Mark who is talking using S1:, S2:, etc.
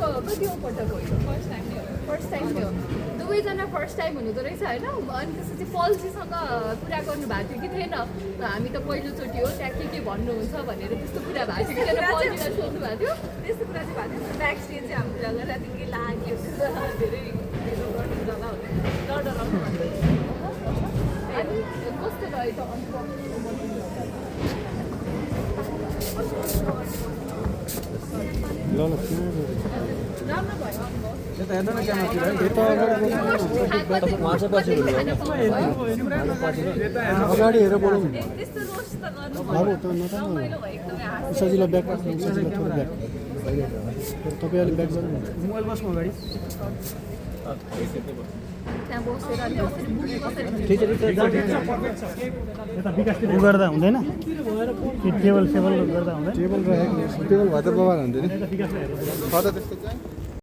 S1: कति पटक हो फर्स्ट टाइम थियो दुवैजना फर्स्ट टाइम हुनुहुँदो रहेछ होइन अनि त्यसपछि पल्सीसँग कुरा गर्नुभएको थियो कि थिएन हामी त पहिलोचोटि हो त्यहाँ के भन्नुहुन्छ भनेर त्यस्तो कुरा भएको थियो कि पल्सीलाई सोध्नु भएको थियो
S2: त्यस्तो कुरा चाहिँ भएको थियो ब्याक स्टेज चाहिँ हाम्रो जग्गा राति के लाग्यो धेरै गर्नु जग्गा हुँदैन डराउनु
S1: अनि कस्तो रहेछ राम्रो भयो
S3: अगाडि हेरेर बोलौँ
S2: त्यस्तो रोस्ट त गर्नु रमाइलो भयो एकदमै
S3: सजिलो ब्याग तपाईँ अलिक ब्याग गर्नु मोबाइल बस्नु अगाडि
S1: त्यहाँ बसेर अनि
S3: उ गर्दा हुँदैन टेबल गर्दा हुँदैन टेबल राखेको टेबल भए त बबाल हुन्थ्यो नि